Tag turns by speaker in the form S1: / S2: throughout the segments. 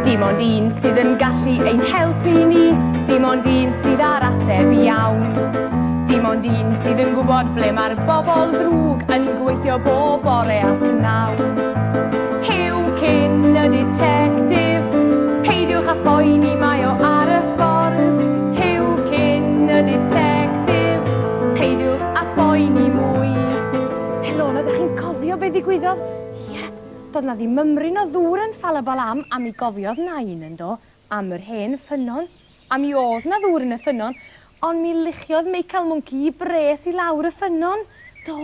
S1: Dim ond un sydd yn gallu ein helpu ni, dim ond un sydd â'r ateb iawn. Dim ond un sydd yn gwybod ble mae'r bobl ddrwg yn gweithio bob bore a phnawn. Huw Cyn y ditectif, peidiwch â phoeni mae o ar y ffordd. Huw Cyn y ditectif, peidiwch â phoeni mwy. Helo, ydych chi'n cofio be ddigwyddodd? Ie, doedd 'na ddim mymryn o ddŵr yn Ffalabalam a mi gofiodd Nain, yndo, am yr hen ffynnon. A mi o'dd 'na ddŵr yn y ffynnon, ond mi luchiodd Meical Mwnci 'i bres i lawr y ffynnon. Do,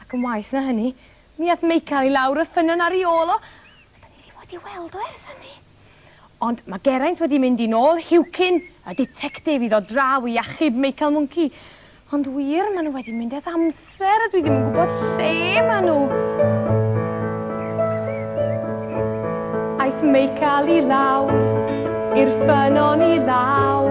S1: ac yn waeth na hynny, mi ath Meical i lawr y ffynnon ar 'i ôl o, a 'dan ni ddim wedi weld o ers hynny. Ond ma' Geraint wedi mynd i nôl Huwcyn, y ditectif, i ddod draw i achub Meical Mwnci. Ond wir, ma' nhw wedi mynd ers amser a dwi ddim yn gwybod lle ma' nhw. Aeth Meical i lawr i'r ffynnon i lawr,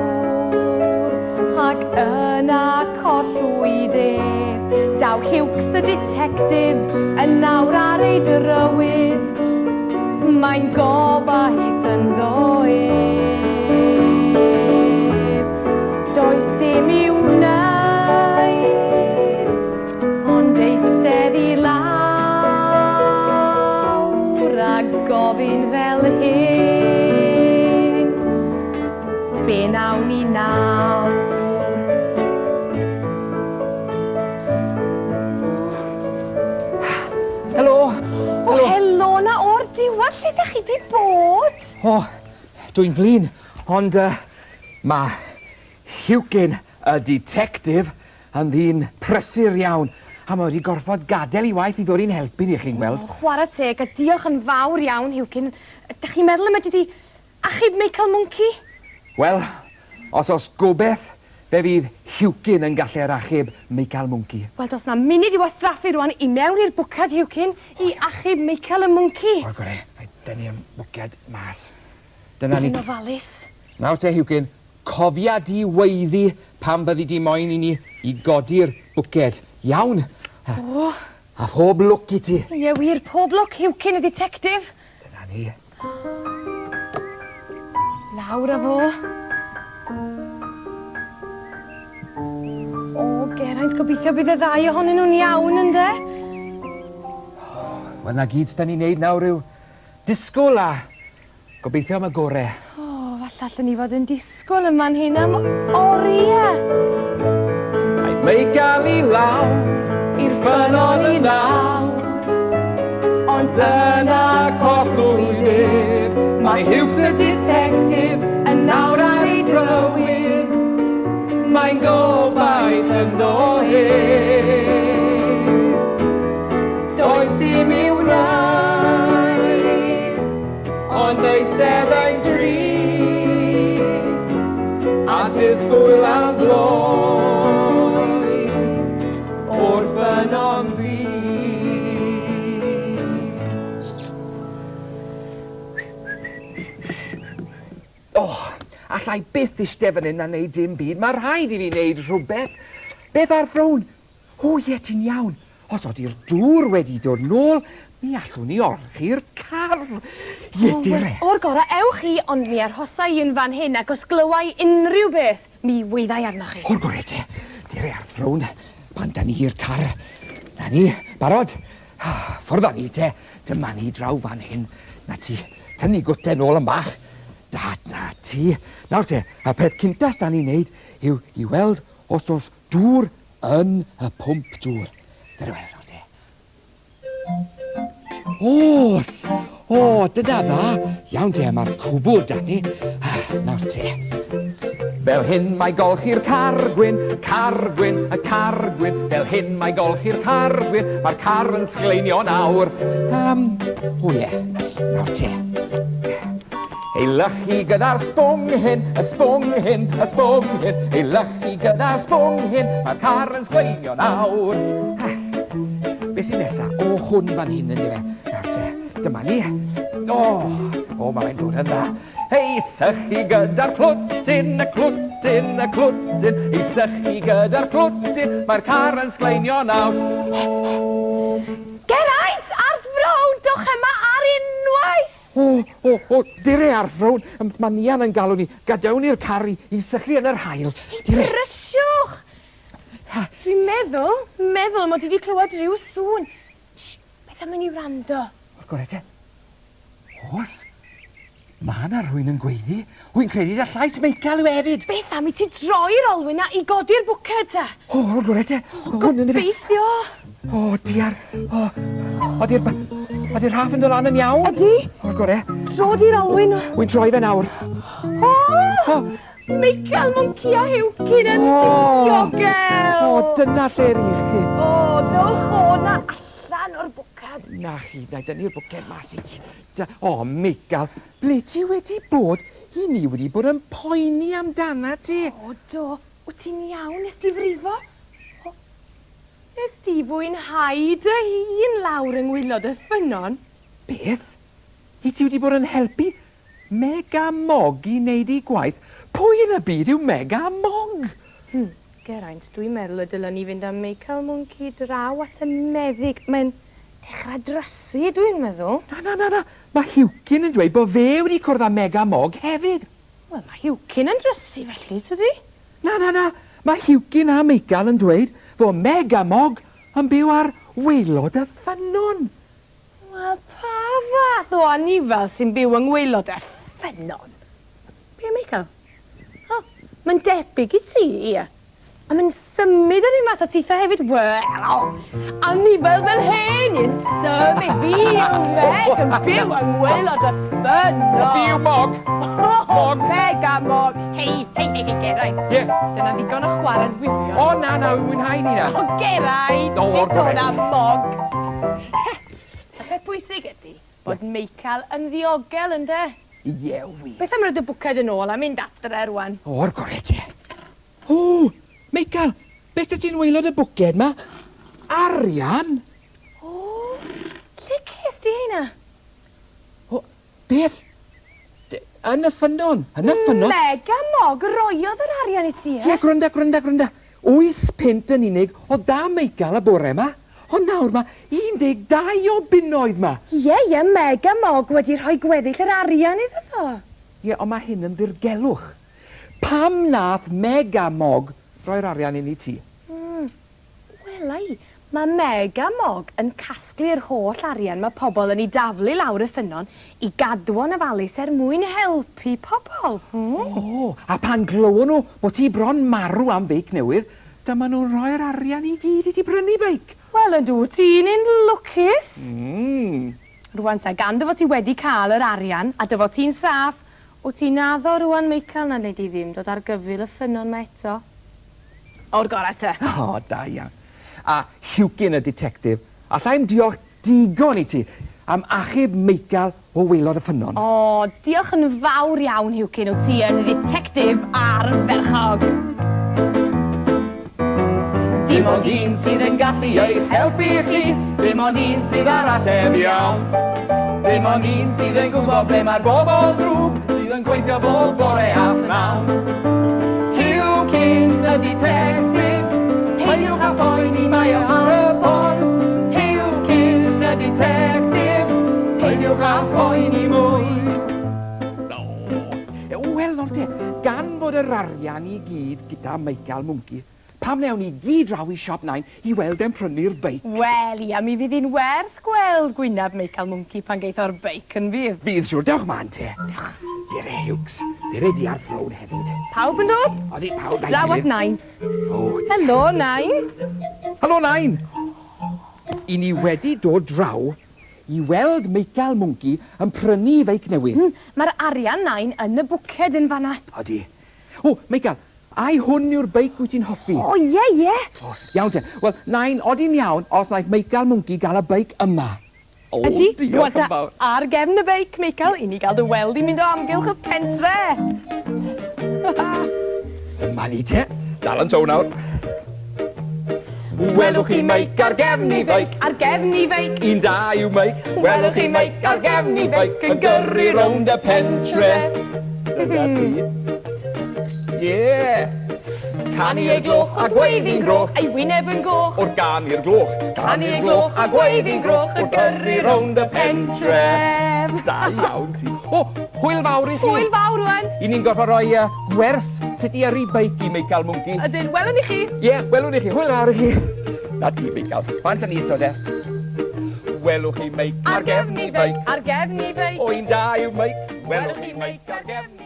S1: ac yna collwyd ef. Daw Huwcs y ditectif yn nawr ar ei drywydd. Mae'n gobaith ynddo ef. Does dim i'w wneud ond eistedd i lawr a gofyn fel hyn, be wnawn ni nawr?
S2: Helo!
S1: O, helo 'na o'r diwedd, lle 'dach chi 'di bod?
S2: O, dwi'n flin, ond uh, mae Huwcyn y ditectif yn ddyn prysur iawn, a mae wedi gorfod gadael ei waith i ddod i'n helpu ni, chi'n gweld.
S1: O, chwarae teg, a diolch yn fawr iawn, Huwcyn. Dach chi'n meddwl y medri di Achub Meical Mwnci?
S2: Wel, os oes gobeth, fe fydd Huwcyn yn gallu'r achub Meical Mwnci.
S1: Wel, does 'na munud i wastraffu rwan, i mewn i'r bwcad, Huwcyn, i achub Meical y Mwnci.
S2: O'r gore, rhaid dynnu'r bwced mas. Dyna ni.
S1: Yn ofalus.
S2: Nawr te, Huwcyn, cofia di weiddi pan fyddi di moyn i ni i godi'r bwced. Iawn?
S1: O!
S2: A phob lwc i ti.
S1: Ie wir, pob lwc, Huwcyn y ditectif.
S2: Dyna ni.
S1: Lawr â fo. O, Geraint, gobeithio bydd y ddau ohonyn nhw'n iawn, ynde?
S2: Wel, 'na gyd s'da ni neud nawr yw disgwl a gobeithio am y gore.
S1: O, falle allen ni fod yn disgwyl yn fan hyn am orie.
S2: Aeth Meical i lawr i'r ffynnon i lawr, ond yna collwyd ef. Mae Hughes y ditectif yn nawr ar ei drywydd, mae'n gobaith ynddo ef. Does dim i'w wneud, ond eistedd ein tri, a disgwyl am gloi o'r ffynnon ddu. O, allai byth eistedd fan hyn a neud dim byd. Mae rhaid i fi wneud rhywbeth. Beth ar frown? O ie, ti'n iawn. Os odi'r dŵr wedi dod nôl, mi allwn ni olchi'r car. Ie, dere.
S1: O'r gorau, ewch chi, ond mi arhosa i yn fan hyn, ac os glywa i unrhyw beth, mi weidda i arnoch chi.
S2: O'r gorau te. Dere ar frown. Bant â ni i'r car. Na ni, barod? Ffwrdd â ni te. Dyma ni draw fan hyn. Na ti, tynnu gwten nôl yn bach. Da, na ti. Nawr te, y peth cynta sda ni'n neud yw i weld os o's Dŵr yn y pwmp dŵr. Dyna wel nawr te. Os! O, dyna dda. Iawn te, mae'r cwbl da ni. Ah, nawr te. Fel hyn mae golchi'r car gwyn, car gwyn, y car gwyn. Fel hyn mae golchi'r car gwyn, mae'r car yn sgleinio nawr. Um, o ie, nawr te. Ei lychu gyda'r sbwng hyn, y sbwng hyn, y sbwng hyn. Ei lychu gyda'r sbwng hyn, mae'r car yn sgleinio nawr. Ha. Be sy'n nesa? O, hwn fan hyn yn dyfe. Nawr te, dyma ni. O, o, mae fe'n dod yn dda. Ei sychu gyda'r clwtyn, y clwtyn, y clwtyn. Ei sychu gyda'r clwtyn, mae'r car yn sgleinio nawr.
S1: Geraint, Arth Frown, dowch yma ar unwaith!
S2: O, o, o, dire ar frown, mae Nian yn galw ni. Gadawn ni'r car i, i sychu yn yr haul. Dire.
S1: Brysiwch! Dwi'n meddwl, meddwl mod i wedi clywed rhyw sŵn. Shh, beth am i ni wrando?
S2: O'r gorau te. Oes, mae yna rhywun yn gweiddi. Wy'n credu da llais Michael yw e hefyd.
S1: Beth am i ti droi'r olwyn a i godi'r bwced te?
S2: O, o'r gorau te.
S1: O, gobeithio.
S2: O, diar. O, ody'r... Ody'r rhaff yn dod lan yn iawn?
S1: Ydy.
S2: O'r gore.
S1: Tro di'r olwyn.
S2: Wy'n troi fe nawr.
S1: O! O! Michael Monkey a Hewkin yn ddiogel.
S2: O, dyna lle rych chi.
S1: O, dowch o na allan o'r bwcad.
S2: Na chi, na i dynnu'r bwced mas i chi. O, Michael, ble ti wedi bod? I ni wedi bod yn poeni amdana ti.
S1: O, do. Wyt ti'n iawn? Nes ti frifo? O, Nes di fwynhau dy hun lawr yng ngwaelod y ffynnon?
S2: Beth? I ti wedi bod yn helpu Meg a Mog i wneud eu gwaith? Pwy yn y byd yw Meg a Mog?
S1: Hm, Geraint, dwi'n meddwl y dylen ni fynd â Meical Mwnci draw at y meddyg. Mae'n dechrau drysu, dwi'n meddwl.
S2: Na, na, na, na! Mae Huwcyn yn dweud bod fe wedi cwrdd â Meg a Mog hefyd.
S1: Wel, mae Huwcyn yn drysu felly, tydi?
S2: Na, na, na! Mae Huwcyn a Meical yn dweud fod Meg a Mog yn byw ar waelod y ffynnon.
S1: Wel, pa fath o anifal sy'n byw yng ngwaelod y ffynnon? Be, Meical? O, mae'n debyg i ti, ie. A mae'n symud yr un fath â titha hefyd. Wel, anifel fel hyn yn symud. Fi yw Meg yn byw yng ngwaelod y ffynnon.
S2: Fi yw Mog.
S1: Mog. Meg a Mog. Hei, hei, hei, hei, Geraint.
S2: Ie?
S1: Dyna ddigon o chwarae'n wirion.
S2: O, na, na, wy'n mwynhau ni na.
S1: O, Geraint, dim dod â Mog. Y peth pwysig ydy bod Meical yn ddiogel, ynde?
S2: Ie, wir.
S1: Beth am roid y bwced yn ôl a mynd adre rwan?
S2: O'r gore te. O, Meical, beth 'da ti'n waelod y bwced 'ma? Arian?
S1: O, lle ces di heina?
S2: O, beth? Yn y ffynnon, yn y ffynnon.
S1: Meg a Mog roiodd yr arian i ti, e?
S2: Ie, gwranda, gwranda, gwranda. Wyth punt yn unig oedd 'da Meical y bore 'ma, ond nawr ma' 12 o bunnoedd 'ma.
S1: Ie, ie, Meg a Mog wedi rhoi gweddill yr arian iddo fo.
S2: Ie, ond ma' hyn yn ddirgelwch. Pam nath Meg a Mog roi'r arian un i ti?
S1: Mm. Wel, ai, mae Meg a Mog yn casglu'r holl arian mae pobl yn ei daflu lawr y ffynnon i gadw o'n ofalus er mwyn helpu pobl. Mm.
S2: O, a pan glywon nhw bod ti bron marw am feic newydd, dyma nhw'n rhoi'r arian i gyd i ti brynu beic.
S1: Wel, yn dwyt ti'n un lwcus.
S2: Mm.
S1: Rwan te, gan dy fod ti wedi cael yr arian a dy fod ti'n saff, Wyt ti'n addo rŵan, Meical, na wnei di ddim dod ar gyfyl y ffynnon 'ma eto? O'r gorau te.
S2: O, da iawn. A Huwcyn y ditectif, alla i'm diolch digon i ti am achub Meical o waelod y ffynnon.
S1: O, diolch yn fawr iawn, Huwcyn, wyt ti yn dditectif ardderchog.
S2: Dim ond un sydd yn gallu eich helpu chi, dim ond un sydd â'r ateb iawn. Dim ond un sydd yn gwybod ble mae'r bobl ddrwg sydd yn gweithio bob bore a phnawn. Huw King y ditectif, peidiwch â phoeni mae o ar y ffordd. Huw King y ditectif, peidiwch â phoeni mwy. Wel, nawr te, gan fod yr arian i gyd gyda Michael Mwnci, pam na ewn ni gyd draw i siop Nain i weld e'n prynu'r beic?
S1: Wel, ia, mi fydd hi'n werth gweld gwynab Meical Mwnci pan geith o'r beic, yn fydd?
S2: Fydd, siŵr. Dewch mlaen te. Dewch. Dere, Hughes. Dere di ar Frown hefyd.
S1: Pawb yn dod?
S2: Odi, pawb a'i gilydd.
S1: Draw at Nain.
S2: O.
S1: Helo, Nain.
S2: Helo, Nain. I ni wedi dod draw i weld Meical Mwnci yn prynu feic newydd.
S1: Mae'r arian, Nain, yn y bwced yn fan'na.
S2: Odi. O, Meical, ai hwn yw'r beic wyt ti'n hoffi?
S1: O, ie, ie.
S2: O, iawn te. Wel, Nain, odi'n iawn os wnaeth Meical Mwnci gael y beic yma? O,
S1: Ydy,
S2: diolch yn fawr.
S1: Ar gefn y beic, Michael, i ni gael dy weld i mynd o amgylch y pentre.
S2: Dyma ni te. Dal yn tow nawr. Welwch chi Meic ar gefn i feic.
S1: Ar gefn i feic.
S2: Un da yw Meic. Welwch chi Meic ar gefn i feic yn gyrru rownd y pentre. Dyna ti. Ie! Canu ei gloch a gweiddi'n groch.
S1: Ei wyneb yn goch.
S2: Wrth ganu'r gloch.
S1: Canu ei gloch a gweiddi'n groch yn gyrru rownd y pentref.
S2: Da iawn ti. O, hwyl fawr i chi.
S1: Hwyl fawr rwan.
S2: I ni'n gorfod rhoi uh, gwers sut i yrru beic i Meical Mwnci.
S1: Ydyn, welwn ni chi.
S2: Ie, yeah, welwn ni chi. Hwyl fawr i chi. Na ti, Meical. Bant â ni eto, de. Welwch chi Meic
S1: ar gefn i feic. Ar gefn i feic.
S2: O, un da yw Meic. Welwch chi Meic ar gefn.